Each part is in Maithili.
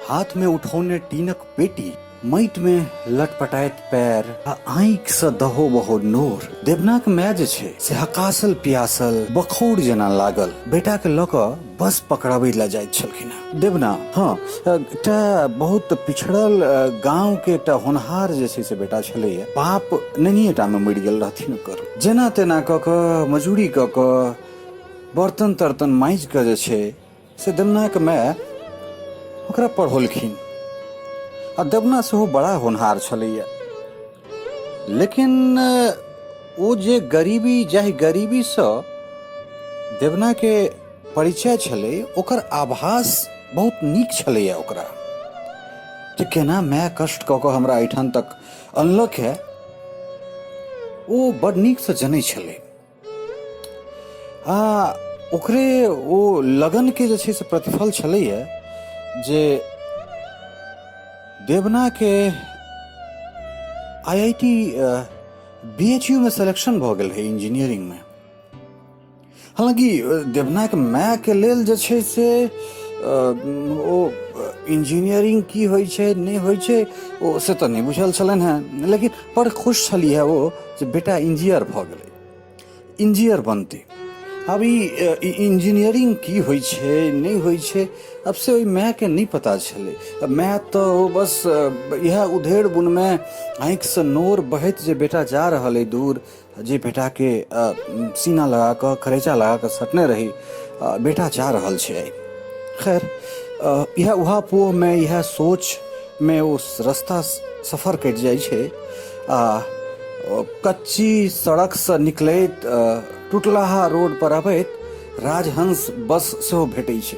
हाथमे उठौने टीनक पेटी, माटिमे लटपटाइत पैर आ आँखिसँ दहो बहो नोर। देवनाक माय जे छै से हकासल पियासल बखौर जेना लागल बेटाके लऽ कऽ बस पकड़ाबै लए जाइत छलखिन हेँ। देवना हँ एकटा बहुत पिछड़ल गाँवके एकटा होनहार जे छै से बेटा छलैए। बाप नैनिएटामे मरि गेल रहथिन ओकर। जेना तेना कऽ कऽ मजूरी कऽ कऽ बर्तन तर्तन माँजि कऽ जे छै से देवनाक माय ओकरा पढ़ौलखिन आ देवना सेहो बड़ा होनहार छलैया। लेकिन ओ जे गरीबी, जाहि गरीबीसँ देवनाके परिचय छलै ओकर आभास बहुत नीक छलैया ओकरा, जे केना माय कष्ट कऽ कऽ हमरा एहिठाम तक अनलक है, ओ बड़ नीकसँ जनै छलै। आ ओकरे ओ लगनके जे छै से प्रतिफल छलैया जे देवनाके I I T B H U मे सिलेक्शन भऽ गेल रहै इंजीनियरिंगमे। हालाँकि देवनाके मायके लेल जे छै से ओ इंजीनियरिंग की होइ छै नहि होइ छै ओ से तऽ नहि बुझल छलनि हेँ, लेकिन बड़ खुश छलीह ओ जे बेटा इंजीनियर भऽ गेलै, इंजीनियर बनतै। आब ई इंजीनियरिंग की होइ छै नहि होइ छै अब से ओहि मायके नहि पता छलै। माय तऽ ओ बस इएह उधेड़ बुनमे आँखिसँ नोर बहैत जे बेटा जा रहल अइ दूर, जे बेटाके सीना लगा कऽ करेजा लगा कऽ सटने रही, बेटा जा रहल छै आइ। खैर इएह उहापोहमे इएह सोचमे ओ रस्ता सफर कटि जाइ छै आ कच्ची सड़कसँ निकलैत टुटलाहा रोड पर अबैत राजहंस बस सेहो भेटै छै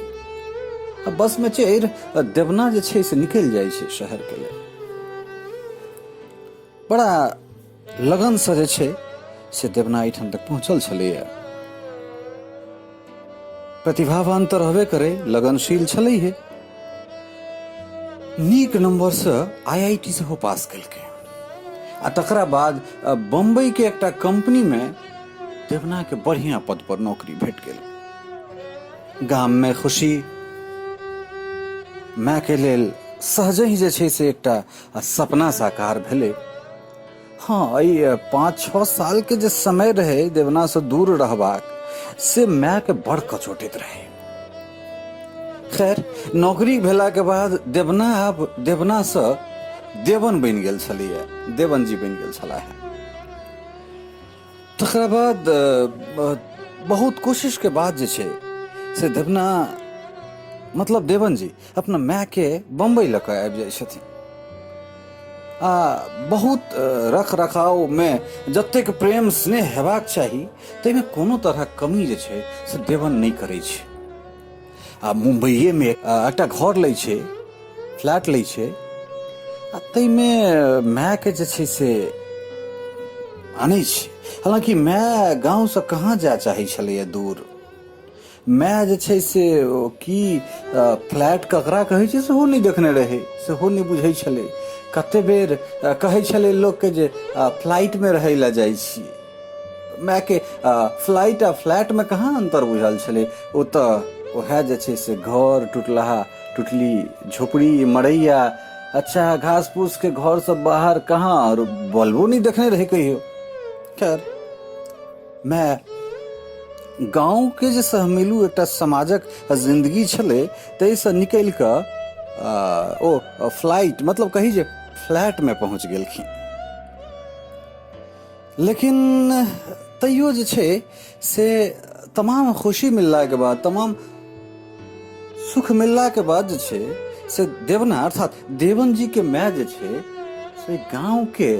आ बसमे चढ़ि देवना जे छै से निकलि जाइ छै शहरके लेल। बड़ा लगनसँ जे छै से देवना एहिठाम तक पहुँचल छलैए। प्रतिभावान तऽ रहबे करै, लगनशील छलैहे। नीक नम्बरसँ आई I T सेहो पास केलकै आ तकरा बाद बम्बईके एकटा कम्पनीमे देवनाके बढ़िआँ पद पर नौकरी भेट गेल। गाममे खुशी मायके लेल सहजहि जे छै से एकटा सपना साकार भेलै। हँ, एहि 5-6 सालके जे समय रहै देवनासँ दूर रहबाक, से मायके बड़ कचोटैत रहै। खैर, नौकरी भेलाके बाद देवना आब देवनासँ देवन बनि गेल छलैए, देवन जी बनि गेल छलाह। तकरा बाद बहुत कोशिशके बाद जे छै से देवना मतलब देवन जी अपना मायके बम्बई लऽ कऽ आबि जाइ छथिन आ बहुत रख रखावमे जतेक प्रेम स्नेह हेबाक चाही ताहिमे कोनो तरहक कमी जे छै से देवन नहि करै छै। आ मुम्बइएमे एकटा घर लै छै, फ्लैट लै छै आ ताहिमे मायके जे छै से आनै छै। हालाँकि माय गाँवसँ कहाँ जाय चाहै छलैए दूर। माय जे छै से की फ्लैट ककरा कहै छै सेहो नहि देखने रहै, सेहो नहि बुझै छलै। कते बेर कहै छलै लोकके जे फ्लाइटमे रहै लए जाइ छी। मायके फ्लाइट आ फ्लैटमे कहाँ अन्तर बुझल छलै। ओ तऽ उएह जे छै से घर टुटलाहा टुटली झोपड़ी मड़ैया, अच्छा घास फूसके घरसँ बाहर कहाँ, आओर बल्बो नहि देखने रहै कहियो। खैर, माय गाँवके जे सहमिलू एकटा समाजक जिन्दगी छलै ताहिसँ निकलि कऽ ओ फ्लाइट मतलब कही जे फ्लैटमे पहुँच गेलखिन। लेकिन तैयो जे छै से तमाम खुशी मिललाके बाद, तमाम सुख मिललाके बाद जे छै से देवना अर्थात देवन जीके माय जे छै से गाँवके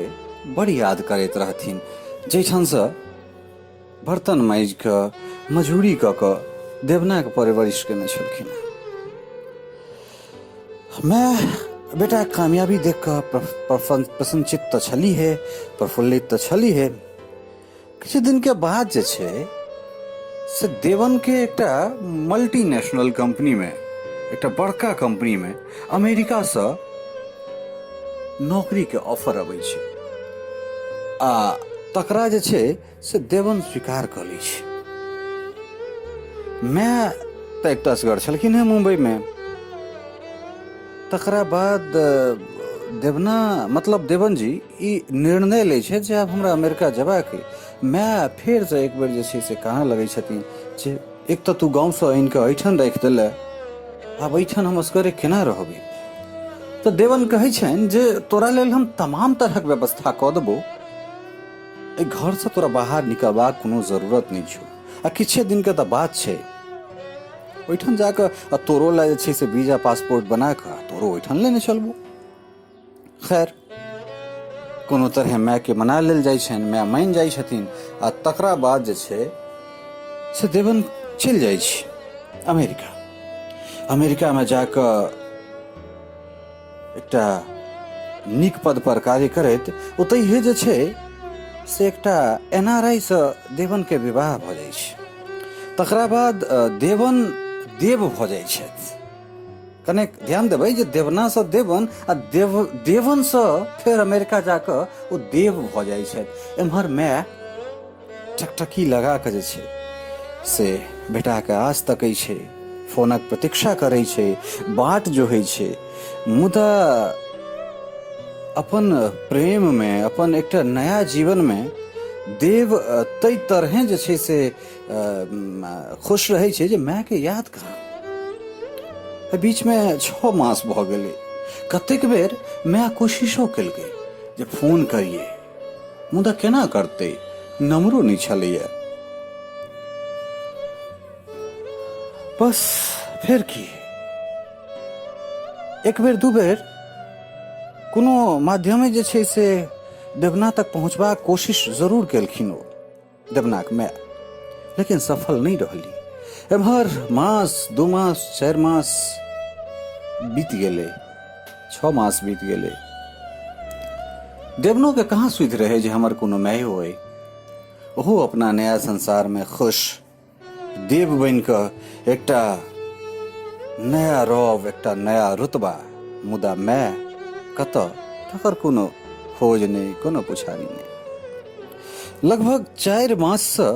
बड़ याद करैत रहथिन, जाहिठामसँ बर्तन माजि कऽ मजूरी कऽ कऽ देवनाके परवरिश केने छलखिन। माय बेटाके कामयाबी देख कऽ प्रसन्नचित तऽ छलीहे, प्रफुल्लित तऽ छलीहे। किछु दिनके बाद जे छै से देवनके एकटा मल्टीनेशनल कम्पनीमे, एकटा बड़का कम्पनीमे अमेरिकासँ नौकरीके ऑफर अबै छै आ तकरा जे छै से देवन स्वीकार कऽ लै छै। माय तऽ एकटा असगर छलखिन हेँ मुम्बईमे। तकरा बाद देवना मतलब देवन जी ई निर्णय लै छथि जे आब हमरा अमेरिका जेबाक अइ। माय फेरसँ एक बेर जे छै से कानऽ लगै छथिन जे एक तऽ तू गाँवसँ आनि कऽ एहिठाम राखि देलए, आब एहिठाम हम असगरे केना रहबै? तऽ देवन कहै छनि जे तोरा लेल हम तमाम तरहक व्यवस्था कऽ देबौ, एहि घरसँ तोरा बाहर निकलबाक कोनो जरूरत नहि छौ आ किछे दिनके तऽ बात छै, ओहिठाम जाकऽ आ तोरो लए जे छै से वीजा पासपोर्ट बना कऽ तोरो ओहिठाम लेने चलबो। खैर कोनो तरहे मायके मना लेल जाइ छनि, माय मानि जाइ छथिन आ तकरा बाद जे छै से देवन चलि जाइ छै अमेरिका। अमेरिकामे जाकऽ एकटा नीक पद पर कार्य करैत ओतहिए जे छै से एकटा एन आर आई सँ देवनके विवाह भऽ जाइ छै। तकरा बाद देवन देव भऽ जाइ छथि। कनेक ध्यान देबै जे देवनासँ देवन आ देवनसँ फेर अमेरिका जाकऽ ओ देव भऽ जाइ छथि। एम्हर माय टकटकी लगा कऽ जे छै से बेटाके आस तकै छै, फोनक प्रतीक्षा करै छै, बाट जोहै छै, मुदा अपन प्रेममे अपन एकटा नया जीवनमे देव ताहि तरहें जे छै से खुश रहै छै जे मायके याद कहाँ। एहि बीचमे 6 मास भऽ गेलै। कतेक बेर माय कोशिशो केलकै जे फोन करियै, मुदा केना करतै, नम्बरो नहि छलैया। बस फेर की, एक बेर दू बेर कोनो माध्यमे जे छै से देवना तक पहुँचबाक कोशिश जरूर केलखिन ओ देवनाक माय, लेकिन सफल नहि रहली। एम्हर मास 2 मास 4 मास बीत गेलै, 6 मास बीत गेलै। देवनो के कहाँ सुधि रहे जे हमर कोनो मायो अइ। ओहो अपना नया संसार में खुश देव बनि कऽ एकटा नया रौब, एकटा नया रुतबा, मुदा माय कतऽ तकर कोनो खोज नहि, कोनो पुछारी नहि। लगभग 4 माससँ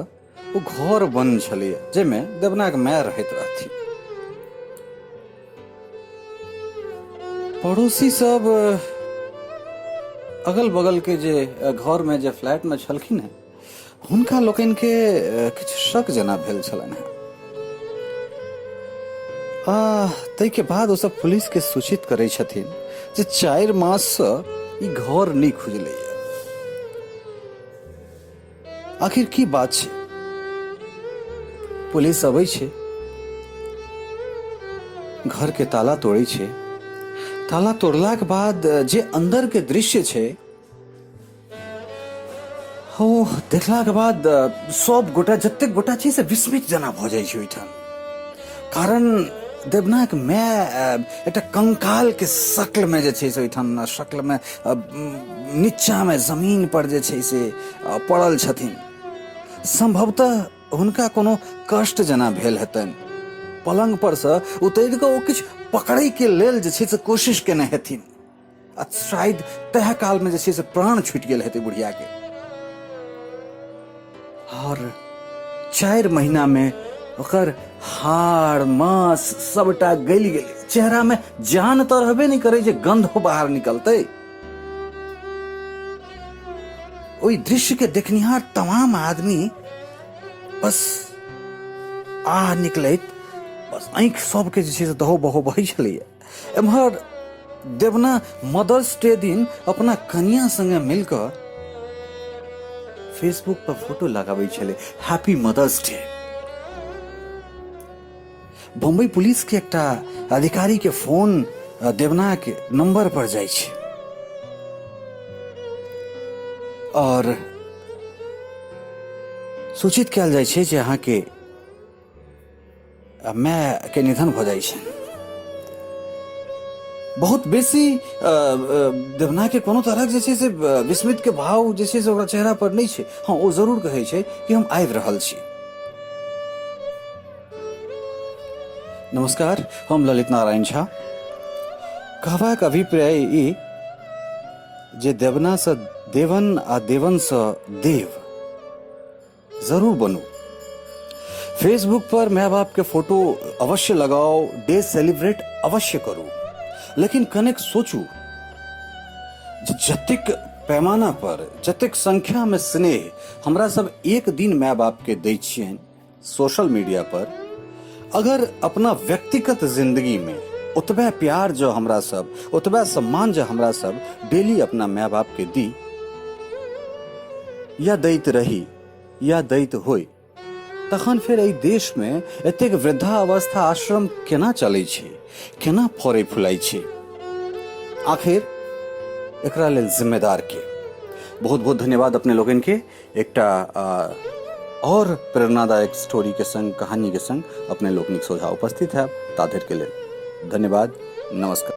ओ घर बंद छलैया जाहिमे देवनाक माय रहैत रहथिन। पड़ोसी सब अगल बगल के जे घर में जे फ्लैट में छलखिन हैं हुनका लोकनि के किछु शक जेना भेल छलनि हैं। आ ताहिके बाद ओ सब पुलिस के सूचित करै छथिन जे 4 माससँ ई घर नहि खुजलैया, आखिर की बात छै। पुलिस अबै छै, घर के ताला तोड़ै छै। ताला तोड़लाक बाद जे अंदर के दृश्य छै ओ देखलाक बाद सब गोटा जतेक गोटा छै से विस्मित जेना भऽ जाइ छै ओहिठाम। कारण देवनाक माय एकटा कंकाल के शक्ल में जे छै से ओहिठाम शक्ल में नीचा में जमीन पर जे छै से पड़ल छथिन। संभवतः हुनका कोनो कष्ट जेना भेल हेतनि। पलंग पर से उतरि कऽ ओ किछु पकड़ै के लेल जे छै से कोशिश केने हेथिन आ शायद तह काल में जे छै से प्राण छूटि गेल हेतै बुढ़िया के। और 4 महीना में ओकर हाड़ मांस सबटा गलि गेलै। चेहरा में जान तऽ रहबे नहि करै जे गंध बाहर निकलतै। ओहि दृश्य के देखनिहार तमाम आदमी बस आह निकलैत, बस आँखि सबके जे छै से दहो बहो बहै छलैया। एम्हर देवना मदर्स डे दिन अपना कनिया संगे मिलकर फेसबुक पर फोटो लगाबै छलै, happy mother's day. Bombay police के एकटा अधिकारी के फोन देवना के नंबर पर जाइ छै और सूचित कयल जाइ छै जे अहाँके माय के निधन भऽ जाइ छै। बहुत बेसी देवना के कोनो तरहक जे छै से विस्मित के भाव जे छै से ओकरा चेहरा पर नहि छै। हँ, ओ जरूर कहै छै कि हम आबि रहल छी। नमस्कार, हम ललित नारायण झा। कहबाक अभिप्राय ई जे देवना से देवन आ देवन से देव जरूर बनू। फेसबुक पर माय बाप के फोटो अवश्य लगाओ, डे सेलिब्रेट अवश्य करू, लेकिन कनेक सोचू जे जतेक पैमाना पर, जतेक संख्यामे स्नेह हमरा सब एक दिन माय बापके दै छियनि सोशल मीडिया पर, अगर अपना व्यक्तिगत जिंदगीमे ओतबे प्यार जो हमरा सब, ओतबे सम्मान जो हमरा सब डेली अपना माय बापके दी या दैत रही या दैत होय, तखन फेर एहि देशमे एतेक वृद्धावस्था आश्रम केना चलै छै, केना फड़ै फुलाइ छै? आखिर एकरा लेल जिम्मेदार के? बहुत बहुत धन्यवाद अपने लोगन के। एकटा और प्रेरणादायक स्टोरी के संग, कहानी के संग अपने लोकनिक सोझा उपस्थित है। ताधरि के लेल धन्यवाद, नमस्कार।